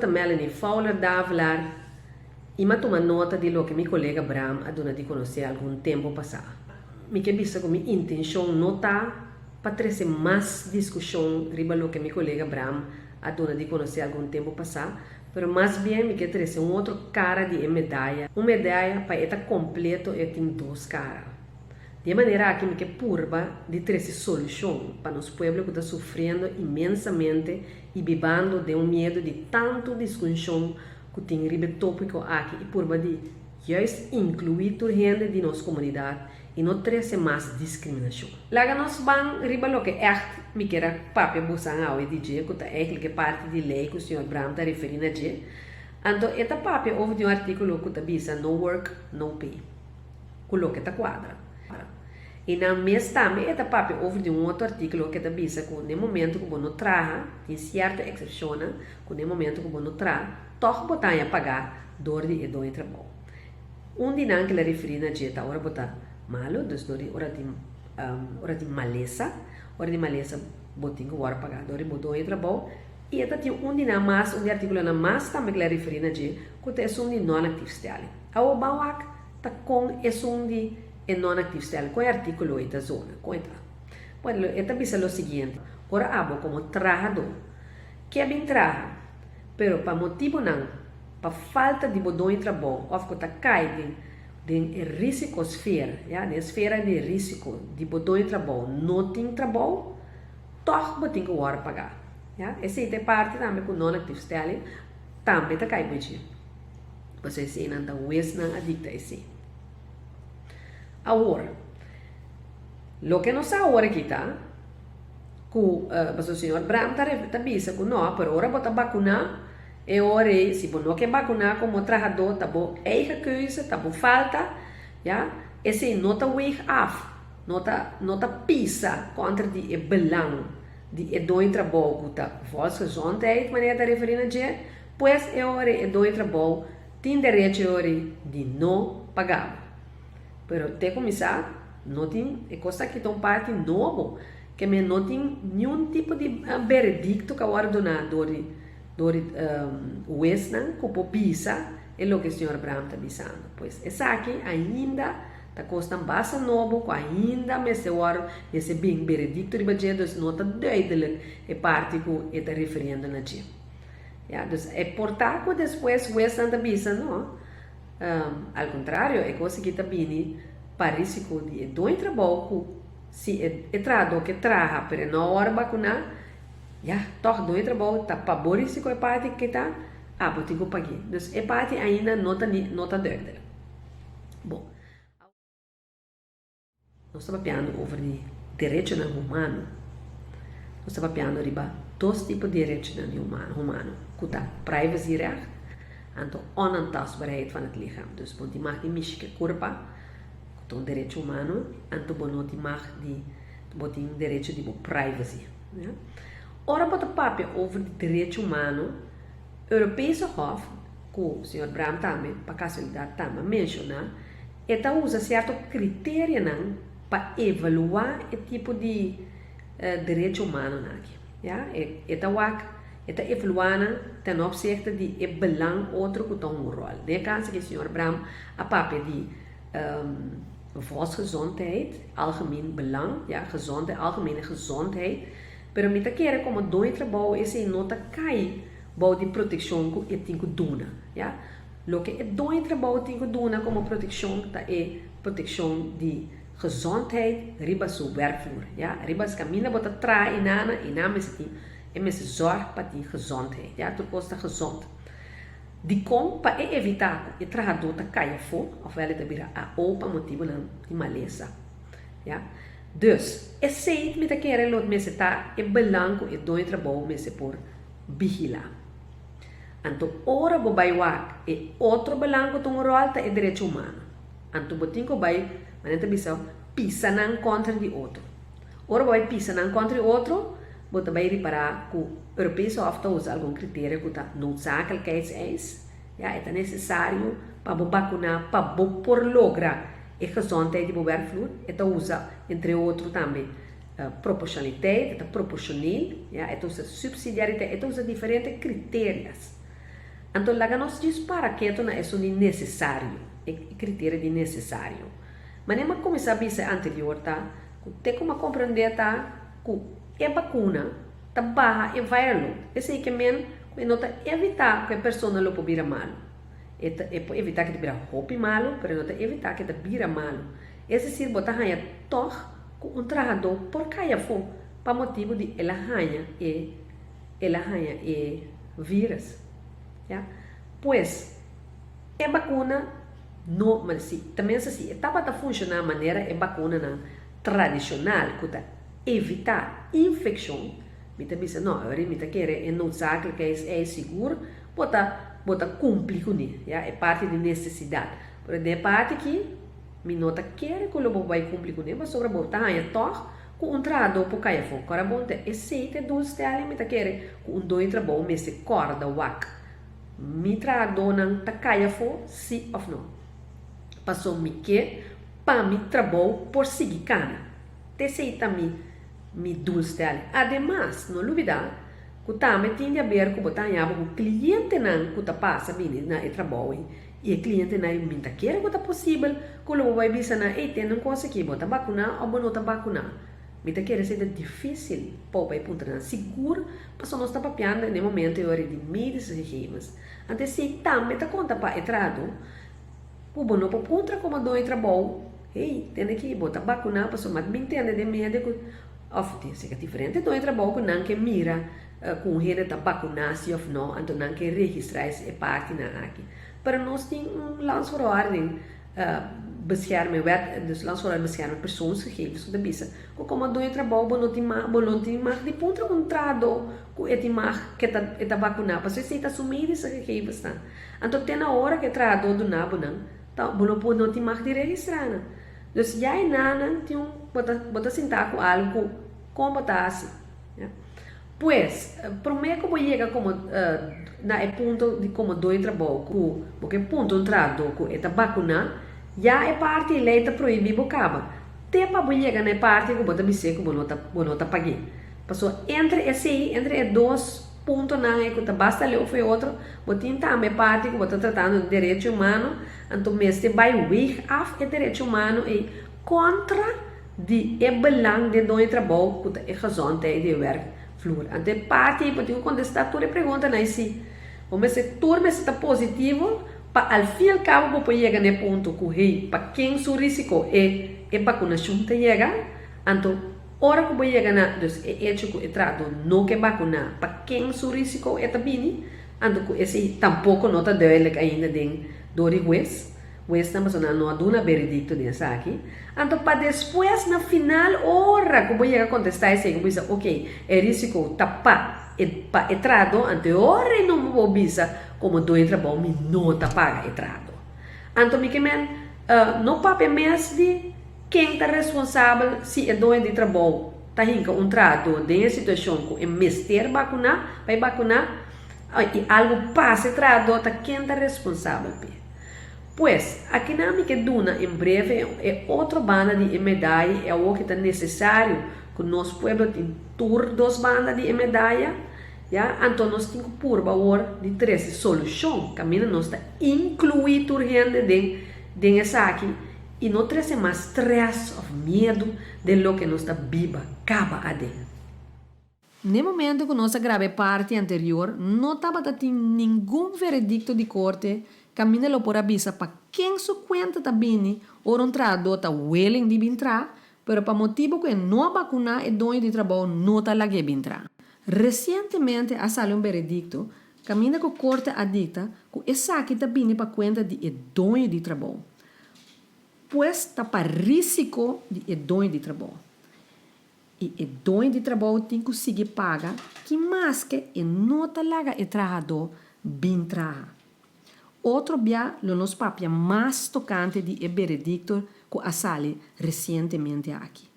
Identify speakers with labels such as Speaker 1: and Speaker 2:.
Speaker 1: ta Melanie Fowler Davelaar i m'a tuma nota di loke mi kolega Bram a duna di konosé algun tempu pasá. Mi ke bisa ku mi intenshon no ta pa trese mas diskushon riba loke mi kolega Bram a duna di konosé algun tempu pasá, pero mas bien mi ke trese un otro kara di e medaya. Un medaya pa e ta kompleto e tin dos kara. Di e manera aki mi ke purba di trese solushon pa nos pueblo ku ta sufriendo inmensamente i bibando den un miedu di tantu diskunshon ku tin riba e topiko aki i purba di juist inkluí tur hende di nos komunidat i no trese mas diskriminashon. Laga nos ban riba loke ègt mi kier a papia bosan awe di dje ku ta eigentlik e parti di lei ku señor Braam ta referí na dje. Anto e ta papia over di un artíkulo ku ta bisa no work, no pay. Ku loke ta kuadra. I nan mes tambe e ta papia over di un otro artíkulo ke ta bisa ku n'e momento ku bo no traha, tin sierto eksepshonnan, ku n'e momento ku bo no traha, tòg bo ta haña pagá dor di e doño trabou. Un di nan ke la referí na dje ta ora bo ta malu, dus dor di ora tin ora tin malesa, ora di malesa bo tin ku wòrdu pagá dor di bo doño trabou. I e ta tin un di nan mas, un di artíkulonan mas tambe ke la referí na dje, ku ta esun di non-actiefstelling. Awor ban wak ta kon esun di e non-actiefstelling, kon e artíkulo ei ta zona, kon e ta. Bueno, e ta bisa lo siguiente, ora abo komo trahadó ke bin traha, pero pa motibunan, pa falta di bo doño trabou òf ku ta kai den den e risikosfera, ya, den e sfera di risiko di bo doño trabou no tin trabou, tòg bo tin ku wòrdu pagá. Ya, esei ta e parti tambe ku non-actiefstelling tambe ta kai bo dje. Pasobra eseinan ta huesnan a dikta esei. Awor, loke nos sa awor aki ta ku pasobra señor Bram ta ta bisa ku no, pero ora bo ta bakuná e ora ei si bo no ke bakuná komo trahadó ta bo eigen keuze, ta bo falta, ya, esei no ta weeg af, no ta no ta pisa kontra di e belang di e doño trabou ku ta volksgezondheid manera ta referí na dje. Pues e ora e doño trabou tin derecho e ora di no paga bo. Pero te kuminsá no tin e kos aki ta un parti nobo ke men no tin niun tipo di beredikto ku a wòrdu duná dor di dor di huesnan ku por bisa e loke señor Braam ta bisando. Pues esaki ainda ta kosnan basta nobo ku ainda mester wòrdu mester bin beredikto riba dje dus no ta duidelik e parti ku e ta referiendo na dje. Ya, dus e por ta ku despues huesnan ta bisa no, al kontrario e kos aki ta bini pa risiko di e doño trabou ku si e e trahadó ke traha pero e no a wòrdu bakuná, ya, tòg doño trabou ta pa bo risiko e parti ke ta, abo tin ku pag'é. Dus e parti ainda no ta ni no ta duidelijk. Bon. Nos ta papiando over di derechonan humano. Nos ta papiando riba dos tipo di derechonan di humano, ku ta privacyrecht anto onaantastbaarheid van het lichaam. Dus bo tin mag di mishi ku e kurpa, ku ta un derecho humano, anto bo no tin mag di, bo tin derecho di bo privacy. Ora bo ta papia over di derecho humano, Europese Hof, ku señor Braam tambe pa kasualidat tambe a menshoná, E ta usa sierto kriterianan pa evaluá e tipo di derecho humanonan aki. Ya, e e ta wak, e ta evaluá nan ten opzichte di e belang otro ku ta un ròl. Den e kaso aki señor Bram a papia di volksgezondheid, algemeen belang, ya, gezondheid, algemene gezondheid, pero mi ta kere komo doño trabou esei no ta kai bou di protekshon ku e tin ku duna, ya. Loke e doño trabou tin ku duna komo protekshon ta e protekshon di gezondheid riba su werkvloer. Ya, riba es kaminda bo ta traha i nana, i nan mester tin, e mester zòrg pa tin gezondheid. Ya, tur kos ta gezond. Dikon? Pa e evitá ku e trahadó ta kai afó, òfwèl e ta bira AO pa motibunan di malesa. Ya. Dus, esei mi ta kere lo mester ta e belang ku e doño trabou mester por vigilá. Anto ora bo bai wak e otro belang ku ta un ròl ta e derecho humano. Anto bo tin ku bai, manera ta bisa, pisa nan kontra di otro. Ora bo bai pisa nan kontra di otro, bo ta bai ripará ku Europese Hof ta usa algun kriterio ku ta noodzakelijkheidseis, ya, e ta nesesario pa bo bakuná pa bo por logra e gezondheid di bo werkvloer. E ta usa entre otro tambe Proporcionaliteit, e ta proporcioneel, ya, e ta usa subsidiariteit, e ta usa diferente criterias. Anto laga nos djis para ketu na esun di nesesario, e kriterio di nesesario. Manera mi a kuminsá bisa anterior ta ku te ku mi a komprendé ta ku e bakuna ta baha e viral load. Esei ke men ku e no ta evitá ku e persona lo por bira malu. E ta e por evitá ku e ta bira hopi malu, pero e no ta evitá ku e ta bira malu. Es desir bo ta haña tòg ku un trahadó por kai afó pa motibu di el a haña e el a haña e vírus. Ya. Pues, e bakuna no, ma si, ta mester si e tabata funshoná manera e bakunanan tradishonal ku ta evitá infekshon, mi ta bisa no, awor mi ta kere e noodzakelijkheid ei sigur bo ta bo ta kumpli kuné, ya, e parti di nesesidat. Pero den e parti aki mi no ta kere ku lo bo bai kumpli kuné pasobra bo ta haña tòg ku un trahadó por kai afó. Kòrda bon ta esei ta e doelstelling mi ta kere ku un doño trabou mester kòrda wak mi trahadónan ta kai afó si òf no. Paso mi ke pa mi trabou por sigui kana. Ta esei ta mi mi doelstelling. Ademas no lubidá ku tambe tin di aber ku bo ta haña bo ku klientenan ku ta pasa bini na e trabou ei I e klientenan ei min ta kere ku ta posibel ku lo bo bai bisa nan, Ey, tende un kos aki, bo ta bakuná òf bo no ta bakuná? Mi ta kere esei ta difísil pa bo bai puntra nan. Sigur pasobra nos ta papiando den e momento ei ora di medische gegevens. Anto esei tambe ta konta pa e trahadó ku bo no por puntra komo doño di trabou, Hey, tende aki, bo ta bakuná? Pasobra mi a bin tende den media ku òf tin seka diferente doño di trabou ku nan ke mira ku un hende ta bakuná si òf no, anto nan ke registrá e partinan aki. Pero nos tin un landsverordening bescherming, wet, dus landsverordening bescherming persoonsgegevens ku ta bisa ku komo doño trabou bo no tin mag, bo no tin mag di puntra un trahadó ku e tin mag ku e ta bakuná pasobra esei ta su medische gegevensnan. Anto te na ora ku e trahadó duna bo nan, ta bo no por no tin mag di registrá nan. Dus ya e nanan tin un bo ta bo ta sintá ku algu ku kon bo ta hasi. Pues, promé ku bo yega komo na e punto di komo doño trabou ku bo ke punta un trahadó ku e ta bakuná, ya e parti e lei ta prohibí bo kaba te pa bo yega na e parti ku bo ta bis'é ku bo no ta bo no ta pag'é. Pasobra entre esei, entre e dos puntonan ei ku ta basta leu for e otro, bo tin tambe e parti ku bo ta tratando di derecho humano, anto mester bai weeg af e derecho humano ei kontra Di e belang den doño trabou ku ta e gezondheid di e werkvloer. Anto e parti ei bo tin ku kontestá tur e preguntanan ei si. Bo mester tur mester ta positivo pa al fin al kabo bo por yega na e punto ku hey pa ken su risiko e e bakunashon ta yega. Anto ora ku bo yega na dus e echo ku e trahadó no ke bakuná pa ken su risiko e ta bini anto ku esei tampoko no ta duidelijk ainda den dor di hues. Huesnan pasobra nan no a duna veredicto den esaki. Anto pa despues na final ora ku bo yega kontestá esei ku bo bisa ok e risiko ta pa e pa e trahadó anto e ora ei no bo bisa komo doño di trabou mi no ta paga e trahadó. Anto mi ke men no papia mes di ken ta responsabel si e doño di trabou ta hinka un trahadó den e situashon ku e mester bakuná pa e bakuná i algu pasa e trahadó ta ken ta responsabel p'e. Pues, akinan mi ke duna en breve e otro banda di e medaya i awor ke ta nesesario ku nos pueblo tin tur dos banda di e medaya, ya, anto nos tin ku purba awor di trese solushon kaminda nos ta inkluí tur hende den den esaki i no trese mas strès òf miedu den loke nos ta biba kaba aden. N'e momento ku nos a graba e parti anterior no tabata tin ningun veredikto di korte kaminda lo por a bisa pa ken su kuenta ta bini ora un trahadó ta willing di bin traha pero pa motibu ku e no a bakuná e doño di trabou no ta lag'é bin traha. Resientemente a sali un veredikto kaminda ku korte a dikta ku esaki ta bini pa kuenta di e doño di trabou pues ta pa risiko di e doño di trabou. I e doño di trabou tin ku sigui paga ki maske e no ta laga e trahadó bin traha. Otro bia lo nos papia mas tokante di e beredikto ku a sali resientemente aki.